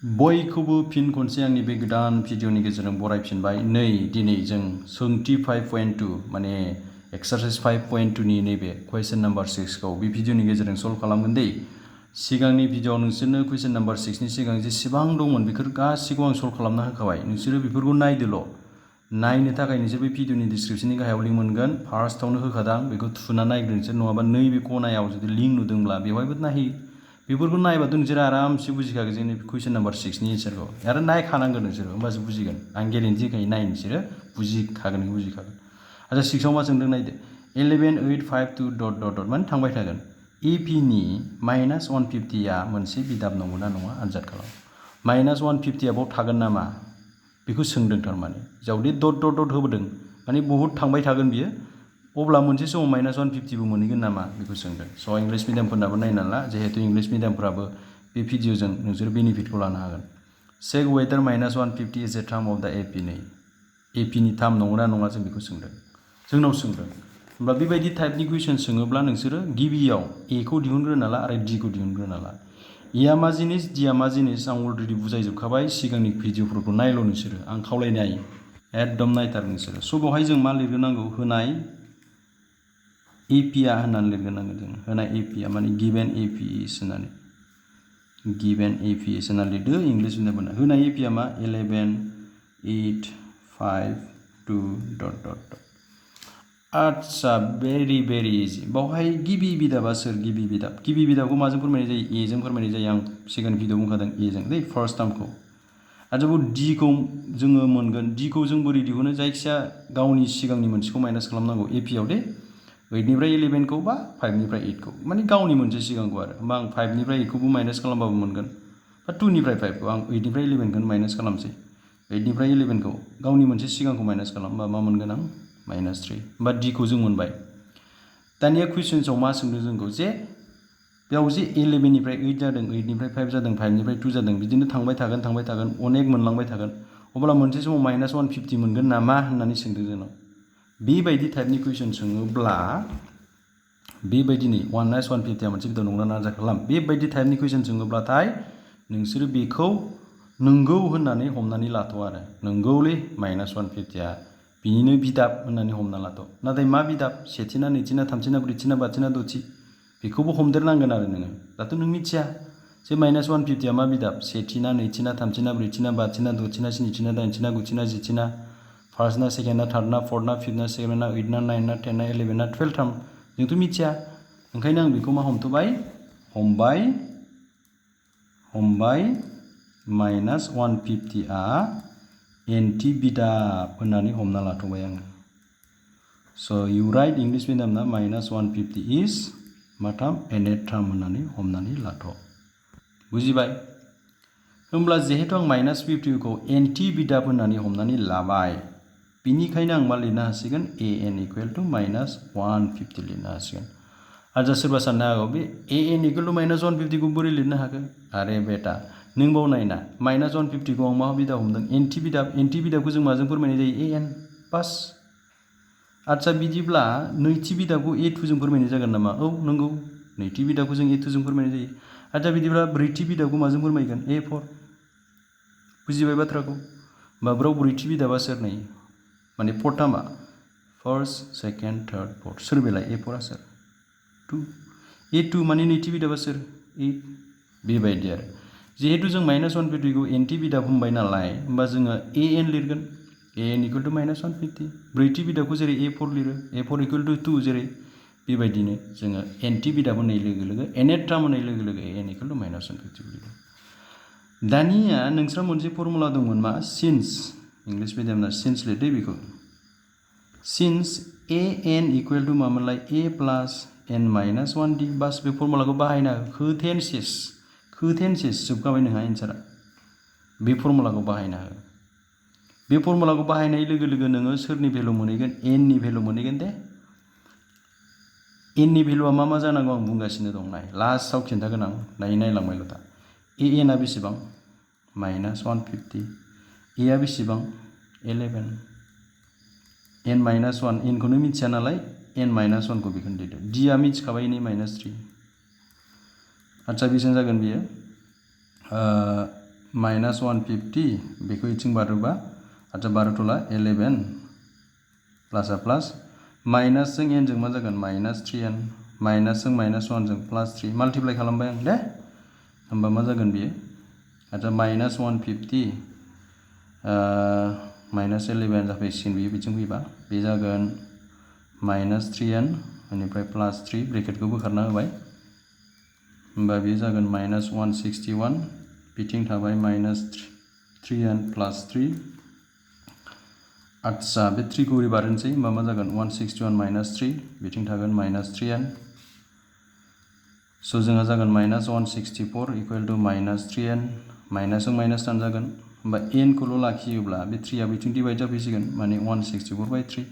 बयखौबो फिन खनसे आंनि बे गोदान भिडिअनि गेजेरजों बरायफिनबाय। नै दिनै जों सोंथि 5.2 माने एक्सारसाइज 5.2 नि नैबे कुइसन नाम्बार 6 खौ बे भिडिअनि गेजेरजों सल्भ खालामगोन दै। सिगांनि भिडिअआव नोंसोरनो कुइसन नाम्बार 6 नि सिगां जेसेबां दंमोन बेफोर गासैखौ आं सल्भ खालामना होखाबाय। नोंसोरो बेफोरखौ नायदोल'। नायनो थाखाय नोंसोर बे भिडिअनि डिसक्रिपशननि गाहायाव लिंक मोनगोन। फार्स्टआवनो होखादां बेखौ थुना नायग्रो नोंसोर, नङाबा नैबे खनायाव जुदि लिंक नुदोंब्ला बेवहायबो नायहै। बेफोरखौ नायबाथ' नोंसोर आरामसे बुजिखागोन जोंनि कुइसन नाम्बार 6 नि एन्सारखौ। आरो नायखानांगोन नोंसोरो, होमबासो बुजिगोन। आं गेरेन्टि होखायो, नाय नोंसोरो बुजिखागोन। आচ্ছা 6 आव मा सोंदों नायदो। 11 8 5 2 डट डट डट माने थांबाय थागोन। एपि नि -150 आ मोनसे बिदाब नंगौना नङा आनजाद खालाम। -150 आ बाव थागोन नामा बेखौ सोंदों थारमाने। जावदि डट डट डट होबोदों माने बहुत थांबाय थागोन बियो, अब्ला मोनसे समाव -150 बो मोनहैगोन नामा बेखौ सोंदों। स' इंलिश मिडियामफोरनाबो नायना ला, जिहेतु इंलिश मिडियामफ्राबो बे भिडिअजों नोंसोर बेनिफिटखौ लानो हागोन। Check whether -150 is a term of the AP नै। एपि नि टार्म नंगौना नङा जों बेखौ सोंदों, जोंनाव सोंदों। होमबा बेबायदि टाइपनि कुइसन सोङोब्ला नोंसोरो गिबियाव ए खौ दिहुनग्रोना ला आरो डि खौ दिहुनग्रोना ला। ए आ मा जिनिस, डि आ मा जिनिस आं अलरेडि बुजायजोबखाबाय सिगांनि भिडिअफोरखौ नायल' नोंसोरो, आं खावलायनाय एकदम नायथार नोंसोरो। स' बेवहाय जों मा लिरग्रोनांगौ, होनाय एपि आ होननानै लिरग्रोनांगोन जों। होनाय एपि आ माने गिभेन एपि इज होननानै, गिभेन एपि इज होननानै लिरदो इंलिश मिडियामफोरना। होनाय एपि आ मा 11 8 5 2 डट डट डट। आच्छा भेरि इजि। बावहाय गिबि बिदाबा सोर? गिबि बिदाबखौ माजों फोरमायनाय जायो? ए जों फोरमायनाय जायो। आं सिगां भिडिअ बुंखादों ए जों दै, फार्स्ट टार्मखौ। आरो बाव डि खौ जोङो मोनगोन। डि खौ जों बोरै दिहुनो? जायखिया गावनि सिगांनि मोनसेखौ माइनास खालामनांगौ एपि आव दे। 8 निफ्राय 11 खौ बा 5 निफ्राय 8 खौ, माने गावनि मोनसे सिगांखौ आरो। होमबा आं 5 निफ्राय 8 खौबो माइनास खालामबाबो मोनगोन, बा 2 निफ्राय 5 खौ। आं 8 निफ्राय 11 खौनो माइनास खालामसै। 8 निफ्राय 11 खौ गावनि मोनसे सिगांखौ माइनास खालाम, होमबा मा मोनगोन आं? -3। होमबा डि खौ जों मोनबाय। दानिया कुइसन्सआव मा सोंदों जोंखौ, जे बेयाव जे 11 निफ्राय 8 जादों, 8 निफ्राय 5 जादों, 5 निफ्राय 2 जादों, बिदिनो थांबाय थागोन अनेक मोनलांबाय थागोन। अब्ला मोनसे समाव -150 मोनगोन नामा होननानै सोंदों जोंनाव। बेबायदि टाइपनि कुइसन सोङोब्ला, बेबायदिनो 150 आ मोनसे बिदाब नंगौना नङा आनजाद खालाम। बेबायदि टाइपनि कुइसन सोङोब्लाथाय नोंसोरो बेखौ नंगौ होननानै हमनानै लाथ' आरो। नंगौलै -150 आ बिनिनो बिदाब होननानै हमना लाथ'। नाथाय मा बिदाब? सेथिना, नैथिना, थामथिना, ब्रैथिना, बाथिना, दथि बेखौबो हमदेरनांगोन आरो नोङो। दाथ' नों मिथिया जे -150 आ मा बिदाब? सेथिना, नैथिना, थामथिना, ब्रैथिना, बाथिना, दथिना, स्निथिना, दाइनथिना, गुथिना, जिथिना, फार्स्टना, सेकेन्डना, थार्डना, फर्थना, फिफ्थना, सेभेनना, ओइटना, नाइनना, 10ना, 11ना, 12 टार्म जोंथ' मिथिया। ओंखायनो आं बेखौ मा हमथ'बाय? हमबाय -150 आ एन्टि बिदाब होननानै हमना लाथ'बाय आङो। स' इउ राइट इंलिश मिडियाम ना -150 इज मा टार्म? एनेट टार्म होननानै हमनानै लाथ'। बुजिबाय? होमब्ला जिहेतु आं -50 खौ एन्टि बिदाब होननानै हमनानै लाबाय, बिनिखायनो आं मा लिरनो हासिगोन? an इकुवेल टु -150 लिरनो हासिगोन। आरो सोरबा साननो हागौ, बे an इकुवेल टु -150 खौ बोरै लिरनो हाखो? आरे बेटा, नों बाव नायना, -150 खौ आं मा बिदाब हमदों? एन्टि बिदाब। एन्टि बिदाबखौ जों माजों फोरमायनाय जायो? an बास। आच्छा बिदिब्ला नैथि बिदाबखौ a2 जों फोरमायनाय जागोन नामा? औ नंगौ, नैथि बिदाबखौ जों a2 जों फोरमायनाय जायो। आच्छा बिदिब्ला ब्रैथि बिदाबखौ माजों फोरमायगोन? a4। बुजिबाय बाथ्राखौ? माब्राव ब्रैथि बिदाबा सोर? नै माने फर्थ टार्मआ फार्स्ट, सेकेन्ड, थार्ड, फर्थ। सोर बेलाय? a4 आ सोर? 2। a2 माने नैथि बिदाबा सोर? 8। बेबायदि आरो। जिहेतु जों -150 खौ एन्टि बिदाब हमबाय नालाय, होमबा जोङो an लिरगोन। an equal to -150। ब्रैथि बिदाबखौ जेरै a4 लिरो, a4 इकुवेल टु 2 जेरै, बेबायदिनो जोङो एन्टि बिदाब होननाय लोगो लोगो, एनेट टार्म होननाय लोगो लोगो an इकुवेल टु -150 लिरो। दानिया नोंस्रा मोनसे फर्मुला दंमोन मा? सिन्स। इंलिश मिडियामना सिन्स लिरदो बेखौ। सिन्स an इकुवेल टु मामोनलाय? a plus n minus 1d। बास बे फर्मुलाखौ बाहायना हो। खोथेनसेस जोबखाबाय नोंहा एन्सारा। बे फर्मुलाखौ बाहायना हो। बे फर्मुलाखौ बाहायनाय लोगो लोगो नोङो सोरनि भेलु मोनहैगोन? n नि भेलु मोनहैगोन दे। n नि भेलुआ मा मा जानांगौ आं बुंगासिनो दं, नाय लास्टआव खिन्थागोन आं, नायलांबायल' था। an आ बेसेबां? -150। a आ बेसेबां? 11। n माइनास 1, n खौनो मिथिया नालाय n माइनास 1 खौ बेखौनो लिरदो। d आ मिथिखाबाय नै -3। आच्छा बेसेबां जागोन बियो? माइनास 150 बेखौ इथिं बारोबा आच्छा बारोथला 11 प्लासा प्लास माइनासजों n जों मा जागोन माइनास 3n माइनासजों माइनास 1 जों प्लास 3 माल्टिप्लाइ खालामबाय आं दे होमबा मा जागोन बियो आच्छा माइनास 150 माइनास 11 जाफैसिगोन बियो बिथिं फैबा बे जागोन माइनास 3n बेनिफ्राय प्लास 3 ब्रेकेटखौ बोखारना होबाय होमबा बेयो जागोन माइनास 161 बिथिं थाबाय माइनास 3n प्लास 3 आच्छा बे 3 खौ ओरै बारनोसै होमबा मा जागोन 161 माइनास 3 बिथिं थागोन माइनास 3n स' जोंहा जागोन minus 164 equal to minus 3n माइनासजों माइनास दानजागोन होमबा n खौल' लाखियोब्ला बे 3 आ बिथिं डिभाइड जाफैसिगोन माने 164/3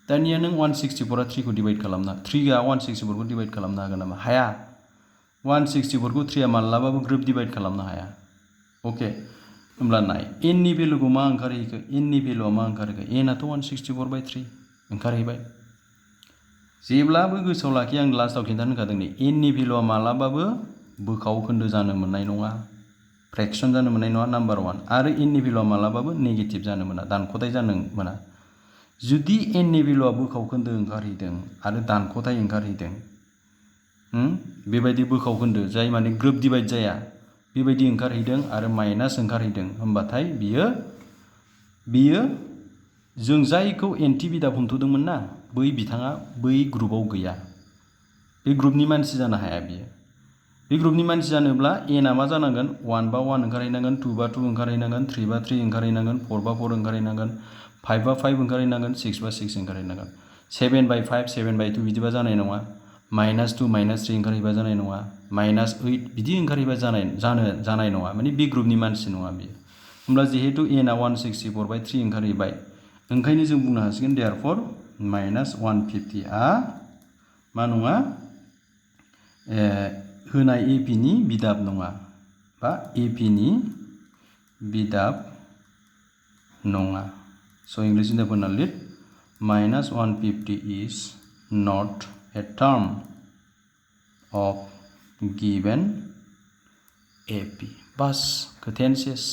दानिया नों 164 आ 3 खौ डिभाइड खालामना 3 आ 164 खौ डिभाइड खालामनो हागोन नामा हाया 164 खौ 3 आ मालाबाबो ग्रोब डिभाइड खालामनो हाया अके होमब्ला नाय n नि भेलुखौ मा ओंखारहैखो n नि भेलुआ मा ओंखारहैखो n आथ' 164/3 ओंखारहैबाय जेब्लाबो गोसोआव लाखि आं लास्टआव खिन्थानो होखादों नै n नि भेलुआ मालाबाबो बोखाव खोन्दो जानो मोननाय नङा फ्रेक्सन जानो मोननाय नङा नाम्बार 1 आरो n नि भेलुआ मालाबाबो नेगेटिभ जानो मोना दानख'थाय जानो मोना जुदि n नि भेलुआ बोखाव खोन्दो ओंखारहैदों आरो दानख'थाय ओंखारहैदों बेबायदि बोखाव खोन्दो जाय माने ग्रोब डिभाइड जाया बेबायदि ओंखारहैदों आरो माइनास ओंखारहैदों होमबाथाय बियो जों जायखौ एन्टि बिदाब हमथ'दोंमोन ना बै बिथाङा बै ग्रुपआव गैया बे ग्रुपनि मानसि जानो हाया बियो बे ग्रुपनि मानसि जानोब्ला n आ मा जानांगोन 1 बा 1 ओंखारहैनांगोन 2 बा 2 ओंखारहैनांगोन 3 बा 3 ओंखारहैनांगोन 4 बा 4 ओंखारहैनांगोन 5 बा 5 ओंखारहैनांगोन 6 बा 6 ओंखारहैनांगोन 7/5 7/2 बिदिबा जानाय नङा -2 -3 ओंखारहैबा जानाय नङा -8 बिदि ओंखारहैबा जानाय नङा माने बे ग्रुपनि मानसि नङा बियो होमब्ला जिहेतु n आ 164/3 ओंखारहैबाय ओंखायनो जों बुंनो हासिगोन देयरफर -150 आ मा नङा होनाय AP नि बिदाब नङा बा AP नि बिदाब नङा स' इंलिश बिदाबखौ लिर -150 is not a term of given AP बास खोथायानो सेस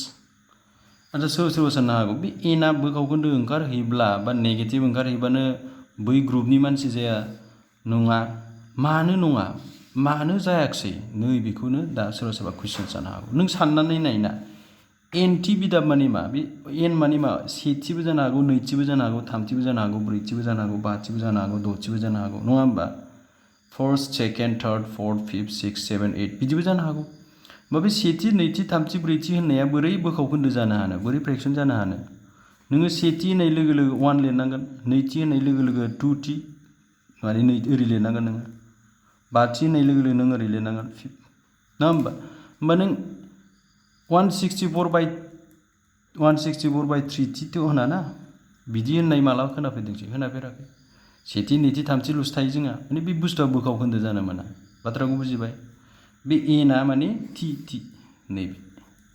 आच्छा सोरबा साननो हागौ बे n आ बोखाव खोन्दो ओंखारहैब्ला बा नेगेटिभ ओंखारहैबानो बै ग्रुपनि मानसि जाया नङा मानो जायाखिसै नै बेखौनो दा सोरबा कुइसन जानो हागौ नों साननानै नायना एन्टि बिदाब माने मा बे n माने मा सेथिबो जानो हागौ नैथिबो जानो हागौ थामथिबो जानो हागौ ब्रैथिबो जानो हागौ बाथिबो जानो हागौ द'थिबो जानो हागौ नङा होमबा first second third fourth fifth six seven eight बिदिबो जानो हागौ होमबा बे सेथि नैथि थामथि ब्रैथि होननाया बोरै बोखाव खोन्दो जानो हानो बोरै फ्रेक्सन जानो हानो नोङो सेथि होननाय लोगो लोगो 1 लिरनांगोन नैथि होननाय लोगो लोगो 2थि माने ओरै लिरनांगोन नोङो बाथि होननाय लोगो लोगो नों ओरै लिरनांगोन नङा होमबा नों 164/3 होना ना बिदि होननाय माला खोनाफेरदोंसै खोनाफेराखै सेथि नैथि थामथिल'सो थायो जोंहा माने बे बुस्थुआ बोखाव खोन्दो जानो मोना बाथ्राखौ बुजिबाय बे n आ माने t नैबे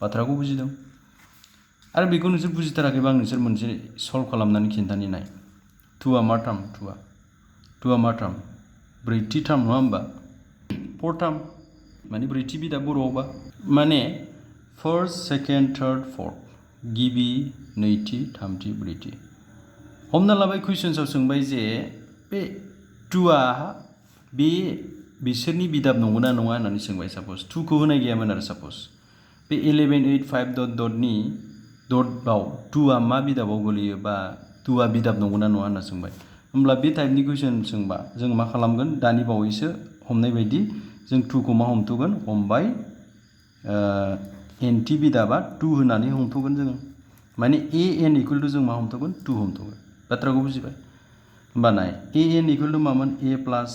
बाथ्राखौ बुजिदों आरो बेखौ नोंसोर बुजिथाराखैबा आं नोंसोर मोनसे सल्भ खालामनानै खिन्थानि नाय 2 आ मा टार्म 2 आ मा टार्म ब्रैथि टार्म नङा होमबा 4 टार्म माने ब्रैथि बिदाब बर'आवबा माने फार्स्ट सेकेन्ड थार्ड फोर्थ गिबि नैथि थामथि ब्रैथि हमना लाबाय कुइसन्सआव सोंबाय जे बे 2 आ बे बिसोरनि बिदाब नंगौना नङा होननानै सोंबाय साप'ज 2 खौ होनाय गैयामोन आरो साप'ज बे 11 8 5 डटनि डटआव 2 आ मा बिदाबाव गोलैयो बा 2 आ बिदाब नंगौना नङा होनना सोंबाय होमब्ला बे टाइपनि कुइसन सोंबा जों मा खालामगोन दानि बावैसो हमनाय बायदि जों 2 खौ मा हमथ'गोन हमबाय एन्टि बिदाबा 2 होनानै हमथ'गोन जोङो माने an इकुवेल टु जों मा हमथ'गोन 2 हमथ'गोन बाथ्राखौ बुजिबाय होमबा नाय an इकुवेल टु मामोन a plus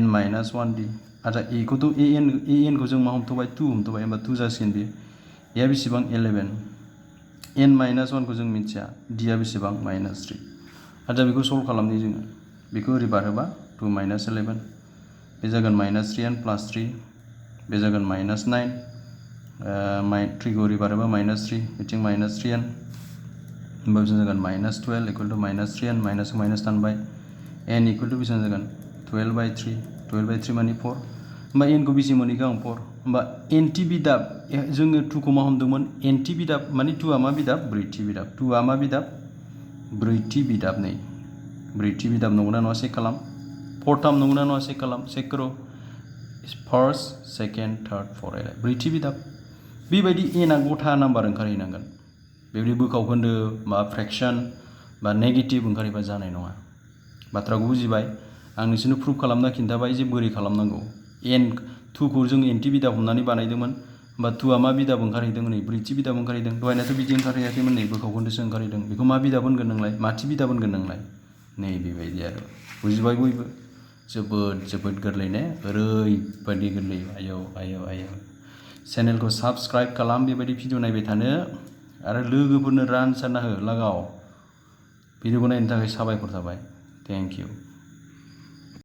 n minus 1d आच्छा खौथ' an खौ जों मा हमथ'बाय 2 हमथ'बाय होमबा 2 जासिगोन बेयो a बेसेबां 11 n माइनास 1 खौ जों मिथिया d आ बेसेबां माइनास 3 आच्छा बेखौ सल्भ खालामनि जोङो बेखौ ओरै बारोबा 2 माइनास 11 बे जागोन माइनास 3n प्लास 3 बे जागोन माइनास 9 3 खौ ओरै बारोबा माइनास 3 बिथिं माइनास 3n होमबा बेसेबां जागोन minus 12 equal to minus 3n minus minus दानबाय n इकुवेल टु बेसेबां जागोन 12/3 माने 4 होमबा n खौ बेसे मोनहैखो आं 4 होमबा एन्टि बिदाब जोङो 2 खौ मा हमदोंमोन एन्टि बिदाब माने 2 आ मा बिदाब ब्रैथि बिदाब 2 आ मा बिदाब ब्रैथि बिदाब नै ब्रैथि बिदाब नंगौना नङा चेक खालाम फरथाम नंगौना नङा चेक खालाम चेक करो फार्स्ट सेकेन्ड थार्ड फर ब्रैथि बिदाब बेबायदि एना गथा नाम्बार ओंखारहैनांगोन बेबायदि बोखावखोन्दो बा फ्रेक्सन बा नेगेटिभ ओंखारहैबा जानाय नङा बाथ्राखौ बुजिबाय आं नोंसोरनो प्रुफ खालामना खिन्थाबाय जे बोरै खालामनांगौ एन 2 खौ जों एन्टि बिदाब हमनानै बानायदोंमोन होमबा 2 आ मा बिदाब ओंखारहैदों नै ब्रैथि बिदाब ओंखारहैदों दहायनाथ' बिदि ओंखारहैयाखैमोन नै बोखावखोन्दोसो ओंखारहैदों बेखौ मा बिदाब होनगोन नोंलाय माथि बिदाब होनगोन नोंलाय नै बेबायदि आरो बुजिबाय बयबो जोबोद गोरलै ने ओरैबायदि गोरलै आयौ चेनेलखौ साबस्क्राइब खालाम बेबायदि भिडिअ नायबाय थानो आरो लोगोफोरनो रानसारना हो लागाव भिडिअखौ नायनो थाखाय साबायखर थाबाय थेंक इउ